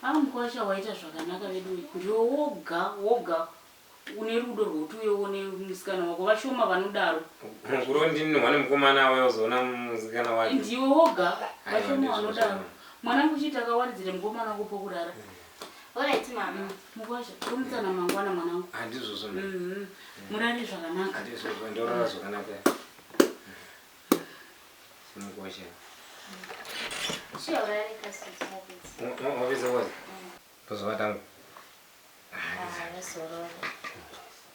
Ah, mukwasha waita zvakanaka veduwe. Ndiwe woga woga une rudo rwekuti uye uone musikana wako. Vashoma vanodaro. Kuro ndini wane mukomana auya kuzoona musikana wake. Ndiwe woga vashoma vanodaro. Mwanangu chii takawaridzire mukomana wako pokurara. Alright mama. Mukwasha, tomutsana mangwana mwanangu. Handizvozvo. Murare zvakanaka. Handizvozvo, ndorara zvakanaka. Mukwasha. Chiya urare kasi wapedza. Wapedza wazi? Tozovata. Ah, zorora.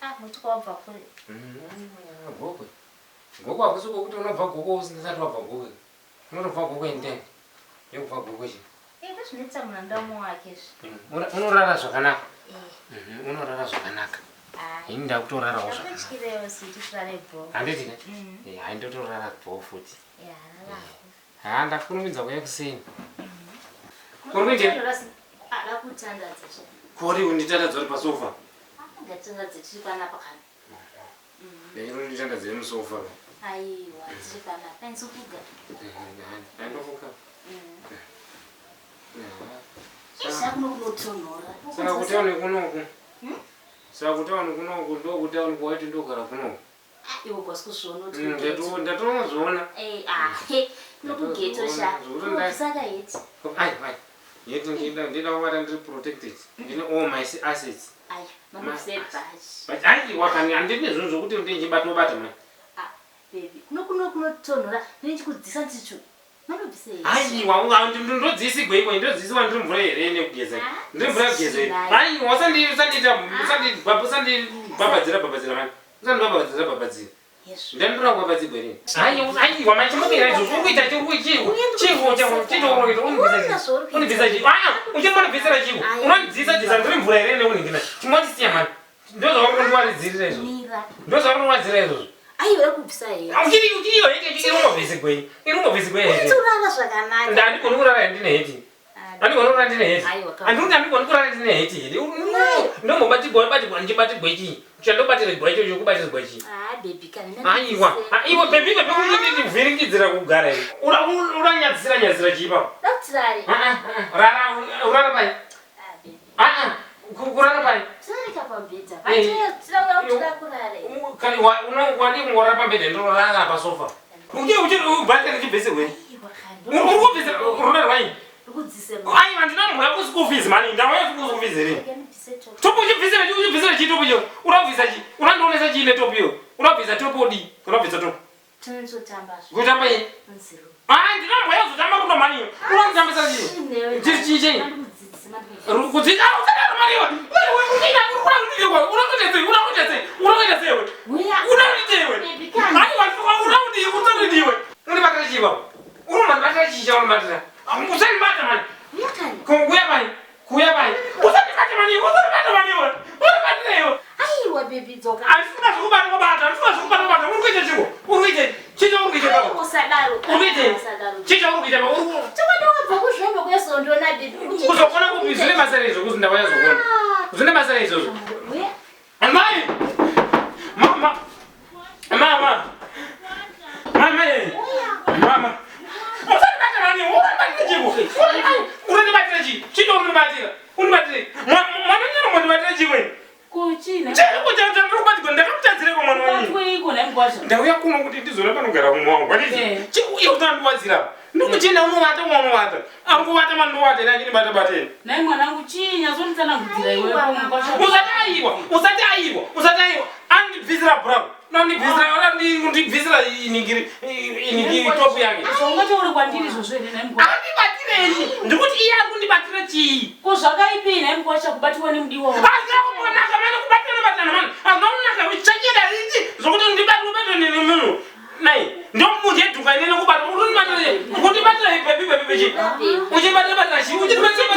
Ah, muti wabva kure. Gokwe. Gokwe hakusi kwokuti unobva gokwe usati wabva gokwe. Unotobva gokwe ndeni. Yekubva gokwe chi. Eh, ndozvinetsa munhu anoda mumwe wake zve. Unorara zvakanaka. Unorara zvakanaka. Ini ndakutorarawo zvakanaka. Ndakutyirawo siti turare bho. Handiti ne? Eh, hai ndotorara bho futi. Ha, ndakurumidza kuya kuseni. Kurumidza. Ada kutandadza zve. Kori unditandadza uri pasofa. Ngatitandadze tiri panapa kana. Ndinonditandadza musofa. Aiwa, tiri panapa. Ainzofuga. Aindofuga. Zvakuno kunotonhora. Saka kutauni kunoku. Saka kutauni kunoku ndokutauni kwawaiti ndogara kunoku. Iwe kwasi kuzviona kuti Ndatonozviona. Eh, ah, he, nokugeto sha. Saka heti. Ai, ai. Yeti ndida kuvata ndiri protected. Ndine all my assets. Ai, manobvisa bhachi. But aiwa kani handine zvinhu zvokuti ndinjibatwa bata mani. Ah, baby, kuno kuno kunotonhora. Ndinchikudzisa ndicho. Manobvisa heti. Aiwa, ndodzisigwa iko, ndodzisigwa ndiri mvura here nekugeza. Ndiri mvura yekugeza here. Aiwa, usandiita usandibhabhadzira bhabhadzira mani. Usandibhabhadzira bhabhadzira. Ndandira kubhabhadzigwa here. Aiwa, aiwa, mai chimubira izvozvo uri kuita chii chii chii chii unibvisa chii? Ah, uchimondibvisira chii? Unondidzisa dzisa ndiri mvura here nekuningina. Chimondisiya mani. Ndozvauri kundiwaridzirira izvozvo. Ndozvauri kundiwaridzira izvozvo. Aiwa kubvisa here. Uchiri uchiriyo heti iri ungobvisigwei. Iri ungobvisigwei heti. Urara zvakanaka. Ndandigoni kurara ndine heti. Andigoni kurara ndine heti. Andikuti andigoni kurara ndine heti here. Ndombobatigwa batigwa ndichibatigwa chii? Chandobatirigwa ichocho kubatirigwa chii? Ah baby kana. Aiwa. Iwe baby baby kundivhiringidzira kugara here. Uranyadzisira nyadzisira chii ipapo? Dakutirare. Rara urara pai. Ah baby. Kurara pai. Tirarika pamubhedha. Tira kurare. Wadi kungorara pambedha ndorara pasofa. Uche uche ubhadhara chibvesehwe. Uri kubvisa runa rwai? Aiwa ndina mhura ku school fees mani. Ndauya ku school fees here. Topo uchibvisira chi uchibvisira chi topo cho. Urabvisa chi? Urandionesa chi ne top iyo? Urabvisa top odi? Urabvisa top. Tinototamba. Kutamba yi? Ah, ndina mhura yozotamba rudo mani. Uranditambisa chi? Chi chi chi. Kudzidza usadaro mani iwe. Iwe unoita urakuita sei? Urakuita sei? Urakuita sei iwe? Urakuita iwe. Aiwa urakuti utakuti iwe. Undibatira chii baba? Unomandibatira chii chaundibatira? Usandibata mani. Kuuya mani. Kuuya mani. Usandibata mani. Usandibata mani iwe. Undibatira iwe. Aiwa baby dzoka. Handifuna zvekubata kubata. Handifuna zvekubata kubata. Uri kuita chiko? Uri kuita chii chauri kuita baba? Usadaro. Uri kuita chii chauri kuita baba? Uri Chokwadi wabva kuzvombo kwesondona baby. Kuzokona kupi? Zvine basa rei izvo kuzi ndauya zokona. Zvine basa rei izvozvo? Amai! Mama! Mama! Mama! Mama! Usandibata mani! Undibatira chiko? Undibatira chii? Chii chaundibatira? Undibatira. Mwana nyoro mondibatira chimwe. Kuchina. Chii kuchana ndikubatirwa ndakamutadzireko mwana wanyu. Batweiko nhai mukwasha? Ndauya kuno kuti ndizoona panogara mumwe wangu. Handiti? Chii uye utandiwadzira? Ndikuchena unovata unovata. Ari kuvata mani ndovata ine achindibata bata ine. Nhai mwanangu chii nyatsonditsanangudzira iwe mukwasha. Usati aiwa, usati aiwa, usati aiwa. Andibvisira bra. Unondibvisira, unondibvisira iningiri iningiri top yake. Zvaungataure kwandiri izvozvo here nhai mukwasha? Andibatirei. Ndikuti iye ari kundibatira chii? Ko zvakaipei nhai mukwasha kubatiwa nemudiwa wako? Hazvina kunaka mani kubatana batana mani. Hazvina kunaka chacheda ichi zvokuti ndibatwe batwe nemunhu. Nai, ndomunhu yedhuka inene kubata. Unondibatira kundibatira baby baby baby. Uchibatira batira chii? Uchibatira